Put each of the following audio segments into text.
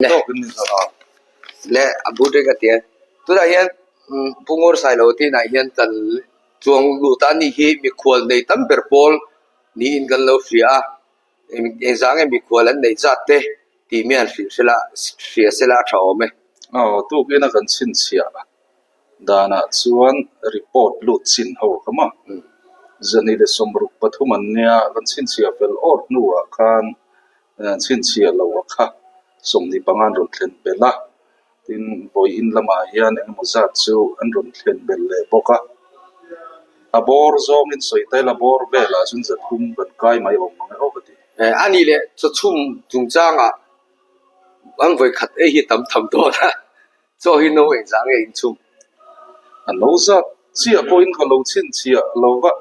Le a bul reng a ti a, tunah hian Pu Ngawr Sailo te inah hian kan chuang lut a, ani hi mikhual nei tam ber pawl niin kan lo hria a, engzah nge mikhual an neih zat te tih mi han hrilh hrilh a, hria sela a tha awm e. Aw, tukin a kan chhinchhiah danah chuan report lut chin ho kha maw? Zani leh 63 an nia, kan chhinchhiah fel awr hnuah khan Chhinchhiah lo a kha 25 an rawn thlen belh a, tin vawiin lamah hian engemaw zat chu an rawn thlen belh leh bawk a. A bawr zawngin sawi ta ila bawr velah chuan 300 kan kai mai awm ang e aw ka ti. A nih leh chawchhum chungchangah an vawikhat ei hi tam tham dawn a, chaw hi no engzah nge inchhum? A no zat chiah pawhin ka lo chhinchhiah lo va,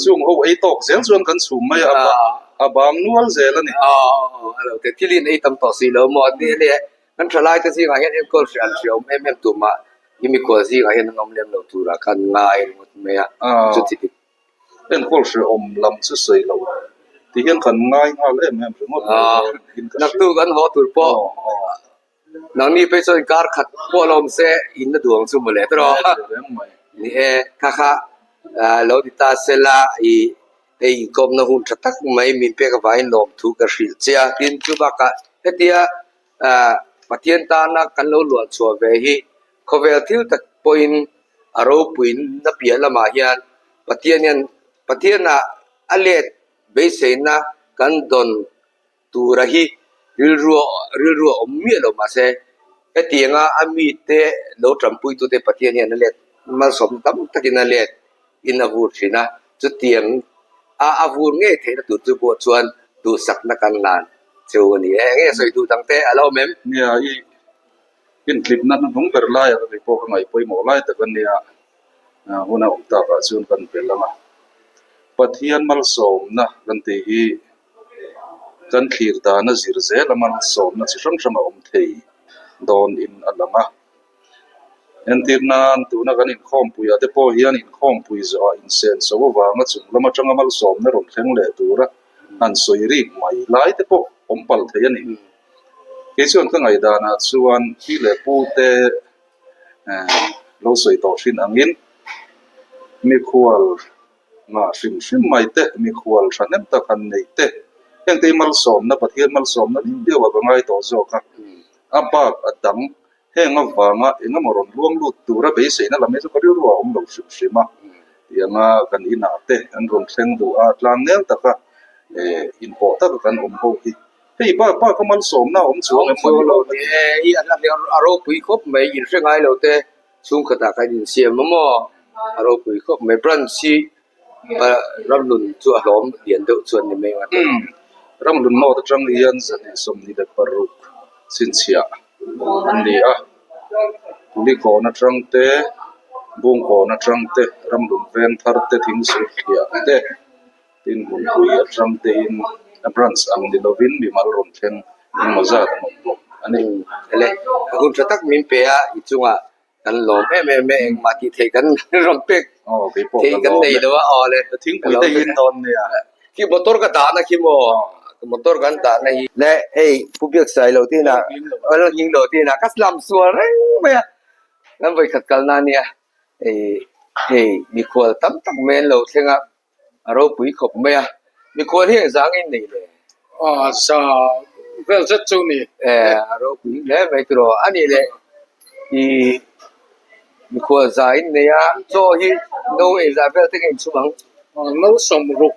chung ho ei tawk zel chuan kan chhum mai a, a bang nual zel a ni. Aw, a lo te thilin ei tam tawh si lo maw? Ni le, kan thalai te zingah hian enkawl hre an hreawm em em tumah i mikhual zingah hian an awm lem lo turah khan ngai ringawt mai a, chuti dik. Enkawl hreawm lam chu sawi lo ti hian kan ngai nghal em em ringawt mai dawn in ka hria. Naktuk an haw tur pawh Nangni phei chuan kar khat pawh la awm se in la duh ang chu mawle tawh. Ni e, kha kha lo ti ta se la i hei inkawmna hun tha tak mai min pek avangin lawmthu ka hrilh che a. Tin, chu bakah hetia Pathian tana kan lo luan chhuah ve hi khawvel thil tak pawhin a ropuina piah lamah hian Pathian hian Pathianah a let beiseina kan dawn Tura hi rilru rilru a awm miah lo mahse hetianga a mite lo tanpuitute Pathian hian a let malsawmna tam takin a let in a vur thin a, chutiang a a vur ngei theihna tur chu pawh chuan duhsakna kan lan cheu a ni e. Enge sawi duh dang te a lo awm em? Nia, i intlipna hnuhnung ber laiah ka kei pawh ka ngaih pawimawh lai tak a nia, hun a awm takah chuan kan bel ang a. Pathian malsawmna kan tih hi Kan thlir dana zir zel a malsawmna chi hrang hrang a awm thei dawn in a lang a. Entir nan tuna kan inkhawmpui ah te pawh hian inkhawmpui zawhah insenso avanga chung lam atanga malsawmna rawn thleng leh tura han sawi rik mai lai te pawh awm palh thei a ni. Kei chuan ka ngaihdanah chuan pi leh pu te lo sawi tawh thin angin mikhual Ngah hrim hrim mai te, mikhual thahnem tak han neih te, hengte hi malsawmna, Pathian malsawmna deuh deuh ah ka ngai tawh zawk a. A bak a dang, heng avanga eng emaw rawn luang lut tura beiseina lam hi chu ka rilru ah a awm lo hrim hrim a. Tianga kan inah te an rawn thleng duh a, tlang nel taka inpawh taka kan awm ho hi hei bak bak a malsawmna a awm chuang em mawni lo ka ti. A ropui khawp mai, inhre ngai lo te. Chhungkhatah khan insiam a maw? A ropui khawp mai. Branch hi Ramhlun chu a hlawm lian deuh chu an ni mai ang a. Ramhlun North atang hian 126 chhinchhiah an ni a. Kulikawn atang te, Bungkawn atang te, Ramhlun Vengthar te, Thingsulthliah te, tin hmunpui atang tein a branch ang ni lovin mimal rawn thleng engemaw zat an awm bawk a ni. Ele, a hun tha tak min pe a, i chungah kan lawm em em e, engmah tih theih kan rawn pek theih kan nei lo a, aw le. Thingpui te hi in dawn nia. Khi motor ka dahna khi maw, motor kan dahna hi. Le, hei Pu Biaksailo te inah, lo nghing lo te inah ka lam sual reng mai a, kan vawikhat kalna ania, hei mikhual tam tak mai an lo thleng a. A ropui khawp mai a, mikhual hi engzah nge in nei le? Aw, za vel zet chu ni. E, a ropui hle mai tiraw. A nih leh i mikhual za in nei a, chaw hi no engzah vel te nge in chhum ang? No 60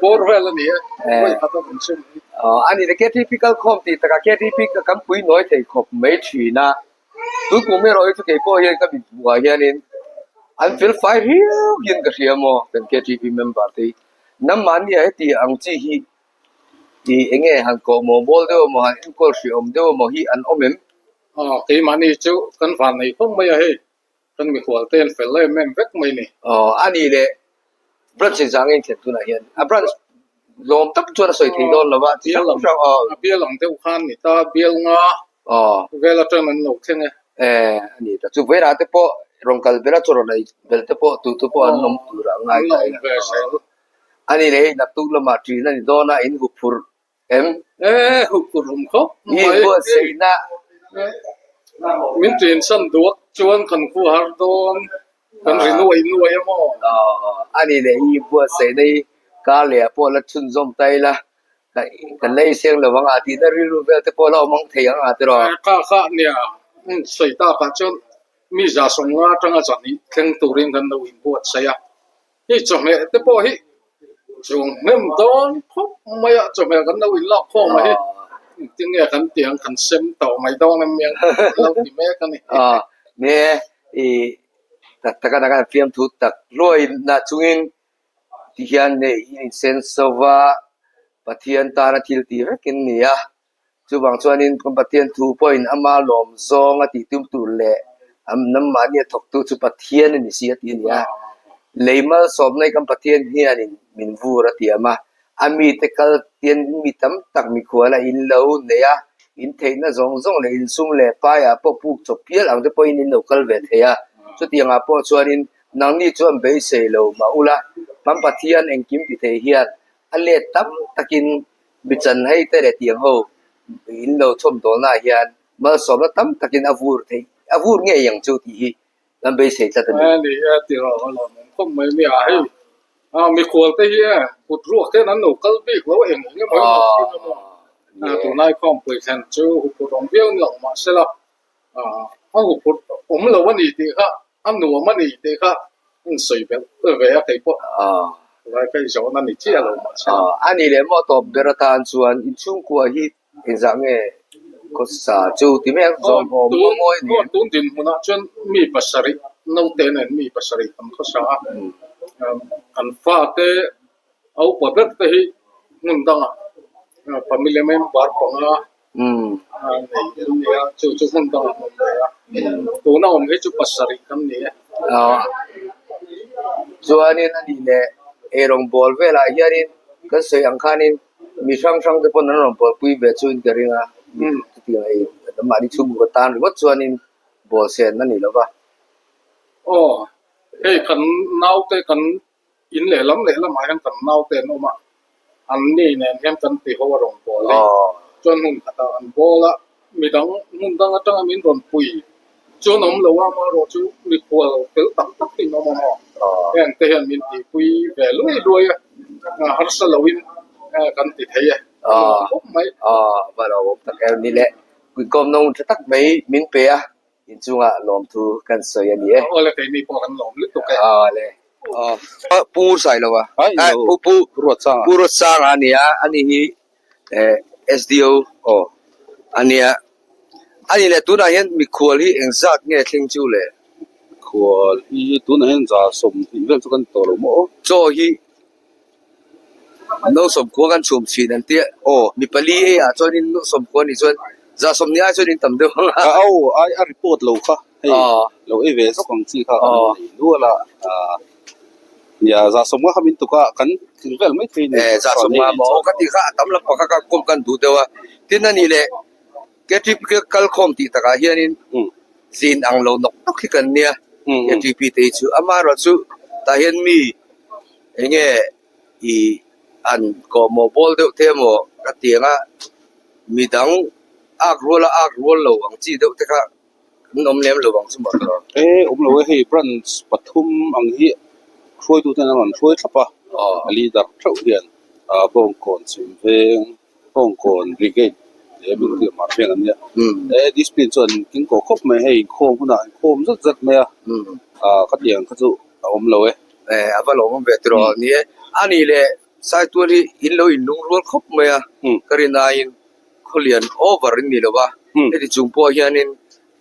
bawr vel a ni e, vawi khat a kan chhum hi. Aw, a nih leh KTP kalkhawm tih takah KTP kan pui nawi thei khawp mai thin a. Tun kum erawh hi chu kei pawh hian ka mit hmuhah hianin an fel fai riau hian ka hria maw kan KTP member te hi. Nangmahnia heti ang chi hi ih eng nge han kawh maw bawl deuh emaw han enkawl hriawm deuh emaw hi an awm em? Aw keimahni chu kan van nei khawp mai a hei kan mikhual te an fel em em vek mai ni. Aw a nih leh branch engzah nge in thlen tunah hian a branch lawm tak chuan a sawi thei dawn lo va chi hrang hrang aw. A bial ang deuh khan ni ta bial nga vel atang an lo thleng e. E a ni ta chu vairah te pawh rawn kal bel a chaw rawn ei bel te pawh tu te pawh an awm tur a ngai ta ila. A ni leh hei naktuk lamah ṭin a ni dawn a in huphurh. Em? E, huphurh awm khawp mai. I buatsaihna. Min ṭinsan duak chuan kan khua har dawn, kan ri nuai nuai a maw? A ni leh i buatsaihna hi kar leh ah pawh la chhunzawm ta ila, kan la inseng lo ang a tihna rilru vel te pawh la awm ang thei ang a tiraw? Kha kha nia, sawi takah chuan mi 150 atanga 200 thleng turin kan lo inbuatsaih a. Hei chawhmeh te pawh hi chuang hnem dawn khawp mai a, chawhmeh kan lo inlak khawm a hi engtin nge kan tih ang kan sem tawh mai dawn em miang kan lo ti mek a ni. Aw ni e, i tak taka na kan fiamthu tak hluai na chungin tihian nei i insen sova Pathian tana thil tih vekin ni a. Chuvang chuanin kan Pathian thu pawhin ama lawm zawng a tih tum tur leh nangmahni a thawktu chu Pathian a ni si a ti a ni a. Lei malsawmna hi kan Pathian hianin min vur a tiam a, a mite kal tian mi tam tak mikhuala in lo nei a, in theihna zawng zawng leh insum leh paiah pawh puk chawp pial ang te pawhin in lo kal ve thei a. Chutiangah pawh chuanin nangni chuan beisei lo mah ula, kan Pathian engkim ti thei hian a let tam takin Mi chan hei te leh tiang ho in lo chhawm dawlna ah hian malsawmna tam takin a vur theih a vur ngei ang chu tih hi kan beisei tlat a ni. A ni e ti rawh a lawm awm khawp mai nia hei a mikhual te hi e kut ruak hian an lo kal bik lo eng eng emaw in lo thil emaw tunlai khawmpui thlen chu huphurh awm viau ni lo mahsela a huphurh awm lo a ni tih kha A nuam a ni tih kha an sawi belh ve a kei pawh lai ka i zawn a ni chiah lo mahse. A ni leh maw tawp ber atan chuan inchhungkua hi engzah nge khawsa chu ti mai ang zawm awm maw mawi a ni em? Tun dinhmunah chuan mi pasarih naute nen mi pasarih kan khawsa a, kan fate a upa ber te hi hmun dangah family member panga nei an ni a, chu chu hmun dangah an awm ve a, tuna awm hi chu pasarih kan ni e. Chuanin a nih leh eirawng bawl velah hianin kan sawi ang khanin mi hrang hrang te pawn an rawn bawlpui ve chuin ka ring a, chutiang ei mahni chhungkaw tan ringawt chuanin bawl sen a ni lo va. Aw, hei kan naute kan In lehlam lehlamah hian kan naute an awm a, an ni nen hian kan ti ho a rawn bawl e. Chuan hmun khatah an bawl a, midang hmun dang atanga min rawn pui chuan awm lo a, amaherawh chu mikhual fel tak tak in awm a maw? Heng te hian min tihpui ve luai luai a, harsa loin kan ti thei e, a nuam khawp mai. Aw, va lo awm tak em ni le, kuitkawmna hun tha tak mai min pe a. Inchungah lawmthu kan sawi a ni e. Awle keini pawh kan lawm lutuk e. Awle. Pu Sailova. Pu Pu Ruatsanga. Pu Ruatsanga a ni a, ani hi SDO aw a nia. A ni leh tunah hian mikhual hi engzat nge thleng chu le? Mikhual hi tunah hian 120 vel chu kan tawh lo maw? Chaw hi No sawmkhua kan chhum chhin an tia aw mi pali ei ah chuanin no sawmkhua nih chuan 120 ai chuan in tam deuh ang a. Aw ai a report lo kha hei lo ei ve zawk ang chi kha kan nei nual a nia 150 kha min tuk a kan tling vel mai thei ni. E 150 maw aw ka tih kha a tam lampang kha ka kawm kan duh deuh a tin a nih leh KTP kal khawm tih takah hianin zin ang lo nawk nawk hi kan nia KTP te hi chu amaherawhchu tah hian mi Eng nge i an kawhmawh bawl deuh te emaw ka ti ang a, midang ak rual a ak rual lo ang chi deuh te kha an awm lem lo ang chu mah tawh. E awm lo e, hei branch pathum ang hi hruaitu ten an rawn hruai thlap a, a leader theuh hian Bawngkawn chhim veng Bawngkawn brigade leh Military mar veng an nia. E discipline chuan king kawh khawp mai hei inkhawm hunah inkhawm zat zat mai a, khatiang kha chu a awm lo e. E a va lawmawm ve tiraw ni e. A nih leh Saitual hi in lo inlung rual khawp mai a, ka rin aiin khawlian over in ni lo va, heti chung pawh hianin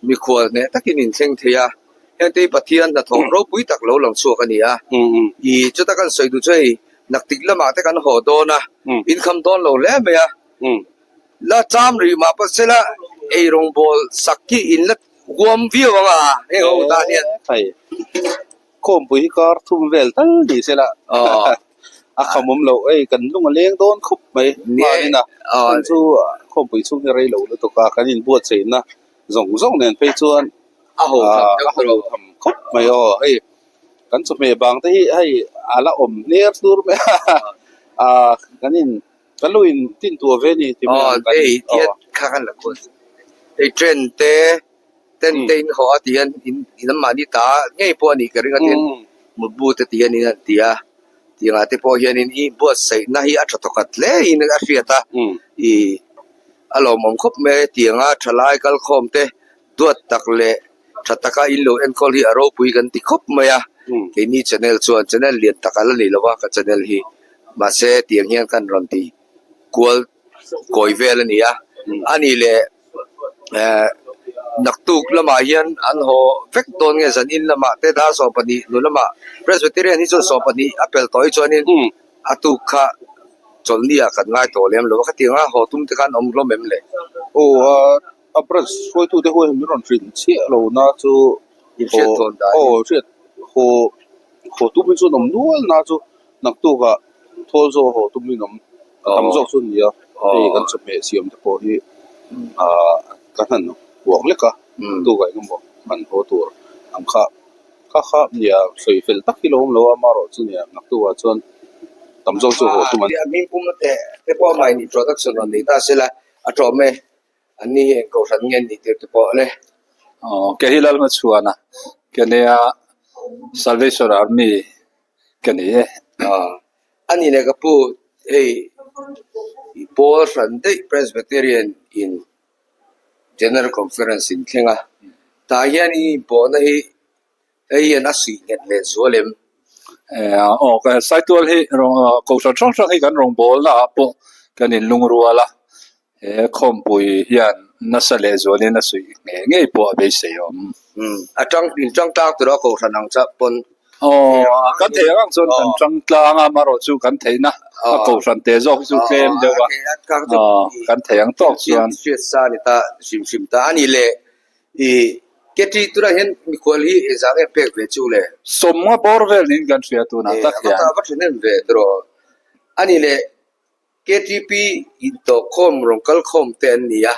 Mikhual hneh takin in thleng thei a, hengte hi Pathian hnathawh ropui tak lo lang chhuak a ni a. I chuta kan sawi duh chu hei naktik lamah te kan haw dawn a, in kham dawn lo hle mai a. La cham rih mah pawh sela ei rawngbawl sak hi in la huam viau ang a, heng ho tan hian. Hei khawmpui hi kar thum vel tal ni sela a kham awm loh hei kan lung a leng dawn khawp mai. Hmanina hun chu khawmpui chhung hi rei lo lutuk a, kan inbuatsaihna zawng zawng nen phei chuan a ho tham deuh a ho tham khawp mai aw hei kan chawhmeh bang te hi hei a la awm hner tur mai a kan in Kan lo in tin tuah ve ni ti mai ang kan Hei tiat kha kan la kual hei train te tent te in haw a ti hian in in an mahni ta ngei pawh a nih ka ring a tin mutbu te ti hian in an ti a tiangah te pawh hian in i buatsaihna hi a tha thawkhat hle in a hriat a ih a lawmawm khawp mai a tianga thalai kalkhawm te duat tak leh tha taka in lo enkawl hi a ropui kan ti khawp mai a keini channel chuan channel lian tak a la ni lo a ka channel hi mahse tiang hian kan rawn ti kual kawi vel a ni a a nih leh eh naktuk lamah hian an haw vek dawn nge zan in lamah te dar 12 hnu lamah Presbyterian hi chuan 12 a pel tawh hi chuanin a tuk kha chawlhni ah kan ngai tawh lem lo a khatiang a haw tum te khan awm hlawm em le? Aw a A branch hruaitute ho hian min rawn hrilh chiah lo na chu Inhriat tawn dan aw hriat haw haw tum hi chuan awm nual na chu naktukah thawl zawk haw tum in awm a tam zawk chu a ni a hei kan chawhmeh siam te pawh hi ah kan han huang lek a naktukah engemaw han haw tur ang kha kha kha nia sawi fel tak hi lo awm lo a amaherawh chu nia naktukah chuan tam zawk chu haw tum an A hming pum te te pawh amah in introduction rawn nei ta se la a tlawm e. An ni hi eng kohhran nge an nih tir te pawh le. Aw ke hi Lalma chhuan a, ke nia Salvation Army ka ni e. Aw a ni le ka pu hei i pawl hran daih Presbyterian in General Conference in thleng a, tah hian i inpawhna hi Hei hian a suih nghet leh zual em? Aw, Saitual hi kohhran hrang hrang hi kan rawngbawlna ah pawh kan inlungrual a, he khawmpui hian nasa leh zualin a suih ngei ngei pawh a beisei awm. A tang in tang tlang tura kohhran ang chah pawn. Aw, kan theih ang ang chuan kan tang tlang a, amaherawh chu kan theihna a kohhran te zawk hi chu tlem deuh a, kan theih ang tawk chuan. Hriat sa a ni ta hrim hrim ta a ni le. I Ketri tunah hian mikhual hi engzah nge pek ve chu le? Sawmnga bawr vel niin kan hria tunah tak hian. A va thahnem ve tawh. A ni le, KTP intawhkhawm rawn kal khawm te an ni a.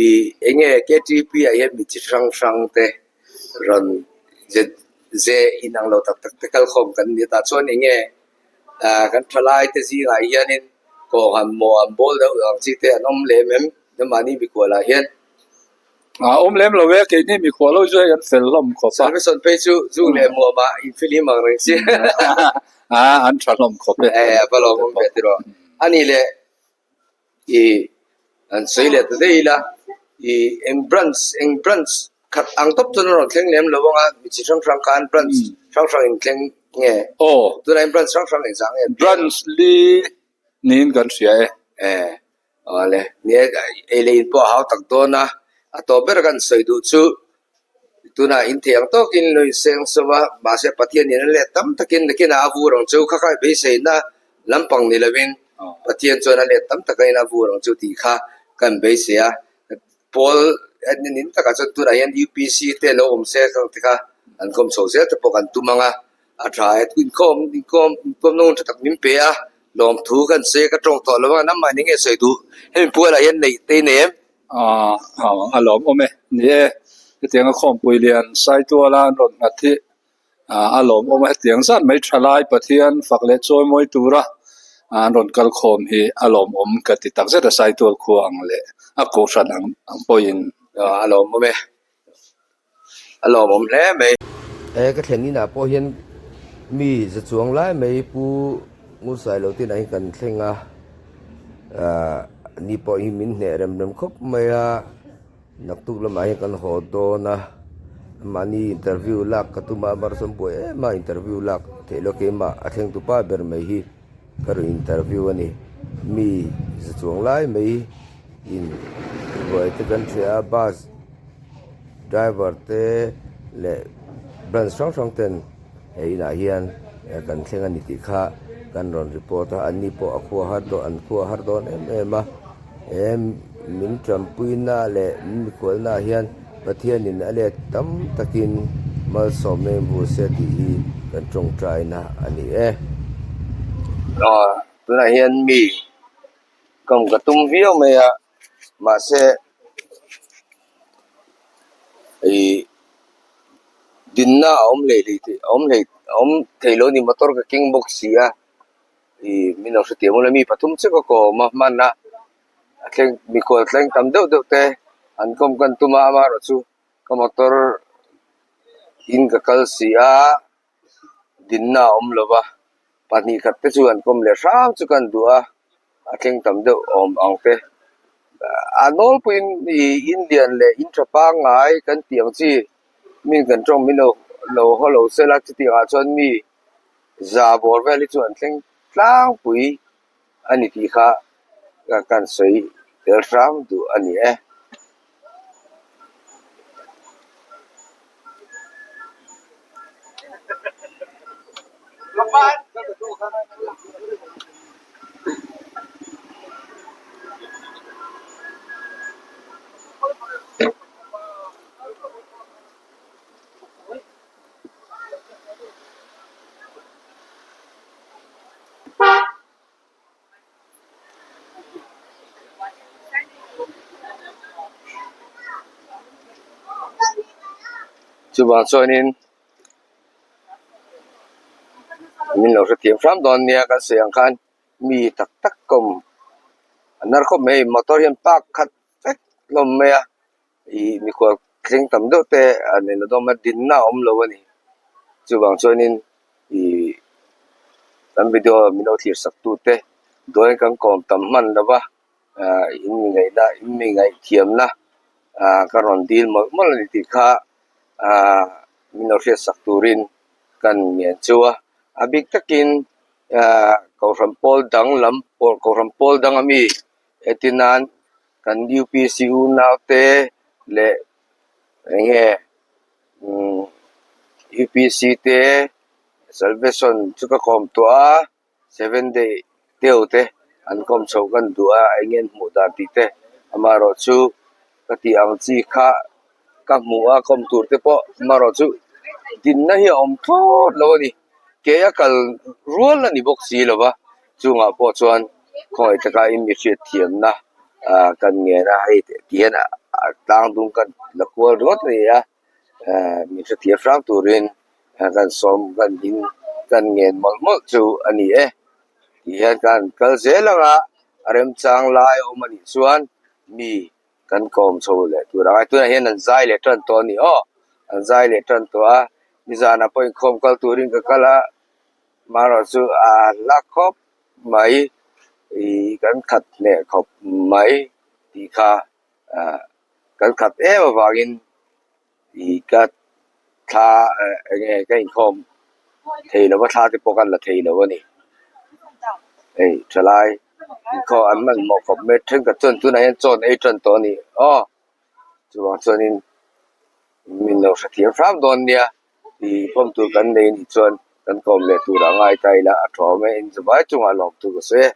I enge KTP ah hian mi chi hrang hrang te rawn ze inang lo tak tak te kal khawm kan ni a. Tah chuan enge kan thalai te zingah hianin kawnghan maw an bawl deuh ang chi te an awm lem em? Mahni mikhual ah hian. A awm lem lo e, keini mikhual ho chu hei an fel hlawm khawp a. Salvation phei chu zu leh muam ah in filim ang reng si. A an tha hlawm khawp e. E a va lawmawm ve tiraw. A nih leh i an sawi leh ta daih ila i eng branch eng branch khat ang tawp chuan a rawn thleng lem lo ang a, mi chi hrang hrang khan branch hrang hrang in thleng nge? Aw. Tunah in branch hrang hrang engzah nge? Branch li niin kan hria e. E. Awle, ni e, ei leh in pawh a hau tak dawn a, a tawp ber kan sawi duh chu tunah in thei ang tawkin lo inseng sawm a, mahse Pathian in a let tam takin nakinah a vur ang chu kha kha beiseina lampang ni lovin Pathian chuan a let tam takin a vur ang chu tih kha kan beisei a, Pawl nin takah chuan tunah hian UPC te lo awm se te kha an khawm chho zel te pawh kan tum ang a. A tha e, inkhawm inkhawm inkhawm na hun tha tak min pe a, lawmthu kan sawi a, ka tawng tawh lo a, nangmah nih nge sawi duh, hemi pualah hian neih te i nei em? Aaa a lawmawm e, ni e, hetianga khawmpui lian Saituala an rawn nghat hi a lawmawm a, hetiang zat mai tha lai Pathian fak leh chawimawi tura an rawn kal khawm hi a lawmawm ka ti takzet a, Saitual khua ang leh a kohhran ang pawhin. A lawmawm e. A lawmawm hle mai. He ka thlen inah pawh hian mi za chuang lai mai Pu Ngursailo te inah hian kan thleng a, ahh ni pawh hi min hneh rem rem khawp mai a, naktuk lamah hian kan haw dawn a, mahni interview lak ka tum a, amaherawhchu an buai em a interview lak theih loh keimah a thleng tu pa ber mai hi ka rawn interview a ni, mi za chuang lai mai in ruai te kan hria a bus. Driver te leh branch hrang hrang ten he inah hian kan thleng a ni tih kha kan rawn report a, anni pawh a khua har dawn an khua har dawn em em a, he min tanpuina leh min mikhualna ah hian Pathianin a let tam takin malsawmna in vur se tih hi kan tawngtaina a ni e. Aw tunah hian mi kawm ka tum viau mai a. Mahse ih dinna a awm hlei hlei thei a awm hlei a awm thei lo a ni motor ka keng bawk si a. Ih min lo hretih ang ula mi pathum chiah ka kawm a hman a a thleng mikhual thleng tam deuh deuh te an kawm kan tum a amaherawh chu ka motor in ka kal si a dinna a awm lo va pahnih khat te chu an kawm leh hram chu kan duh a a thleng tam deuh awm ang te a nawlpuiin ih Indian leh in tha pangngai kan tih ang chi mi kan tawng min lo lo haw lo sela chutiang ah chuan mi za bawr vel hi chu an thleng tlangpui a ni tih kha kan sawi tel hram duh a ni e. Chuvang chuanin min lo hrethiam hram dawn nia kan sawi ang khan mi tak tak kawm an nar khawp mai motor hian park khat vek hlawm mai a. Ih mikhual thleng tam deuh te an en a dawm a dinna a awm lo a ni chuvang chuanin ih kan video min lo thlir sak tu te dawn kan kawm tam hman lo va ah in mi ngaihna in mi ngaihthiamna ah ka rawn dil mawlh mawlh a ni tih kha ah min lo hriat sak turin kan ngen chu a a bik takin ah kohhran pawl dang lam kohhran pawl dang ami hetinan. Kan UPC unaute leh eng nge umm UPC te salvation chu ka kawm tawh a seven day deuh te an kawm chho kan duh a eng nge an hmuh dan tih te amaherawh chu ka tih ang chi kha ka hmuh a kawm tur te pawh amaherawh chu dinna hi a awm thlawt lo a ni. Ke a kal rual a ni bawk si lo va, chungah pawh chuan khawngaih taka in mi hriatthiamna ah kan ngen a, hei ti hian a tlang dung kan la kual ringawt a ni a, ah min hrethiam hrang turin kan sawm kan in kan ngen mawlh mawlh chu a ni e. Ti hian kan kal zel ang a, a remchang lai a awm a nih chuan mi kan kawm chho leh tur ang a tunah hian an zai leh tan tawh a ni aw an zai leh tan tawh a nizanah pawh inkhawm kal turin ka kal a marawh chu a hla khawp mai ih kan khat hneh khawp mai tih kha ah kan khat em avangin ih ka thla eng nge ka inkhawm thei lo va thla te pawh kan la thei lo a ni hei thalai inkhawm an hmanhmawh khawp mai thenkhat chuan tunah hian chaw an ei tan tawh a ni aw chuvang chuanin min lo hrethiam hram dawn nia ih pawm tur kan nei anih chuan kan kawm leh tur a ngai ta ila a tha awm e in zavai chungah lawm tur ka sawi e.